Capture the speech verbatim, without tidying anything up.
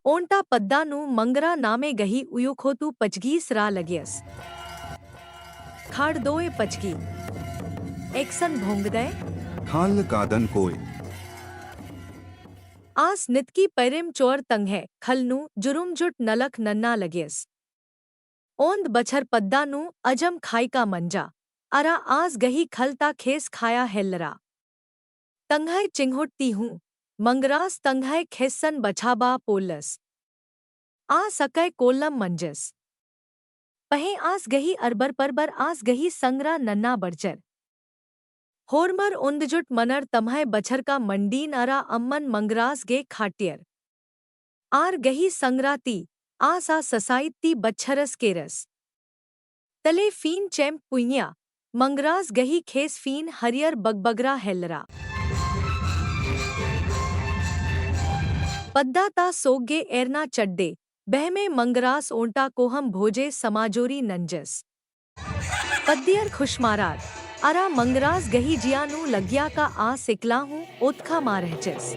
ओन्टा पद्दा नू मंगरा नामे गही उयुखोतु पचगीस रा लगियस। खाड़ दोय पचगी। एकसन भोंगदय। खाल कादन कोय। आस नितकी पैरेम चोर तंग्है खल नू जुरुम जुट नलख नन्ना लगियस। ओन्द बछर पद्दा नू अजम खाई का मंजा, अरा आस गही खल ता खेस खाया हेल्लरा। तंग्है चिंगुट ती हूँ, मंगरास तंग्है खेस्सन बछाबा पोल्लस। आस अकय कोल्लम मंजस। पहें आस गही अरबर परबर आस गही संगरा नन्ना बरचर। होरमर ओन्द जुट मनर तम्है बछर का मंडीन अरा अम्मन मंगरास गे खाटियर। आर गही संगरा ती, आस आ ससाइत ती बच्छरस केरस। तले फीन चैम्प पुइया, मंगरास गही खेस फीन हरियर बगबगरा हेल्लरा। पद्दा ता सोग गे एरना चड्डे, बहमे मंगरास ओन्टा कोहम भोजे समाजोरी नंजस। पद्दियर खुशमारार, अरा मंगरास गही जिया नू लग्गिया का आस एकला हूँ ओतखा मा रहचस।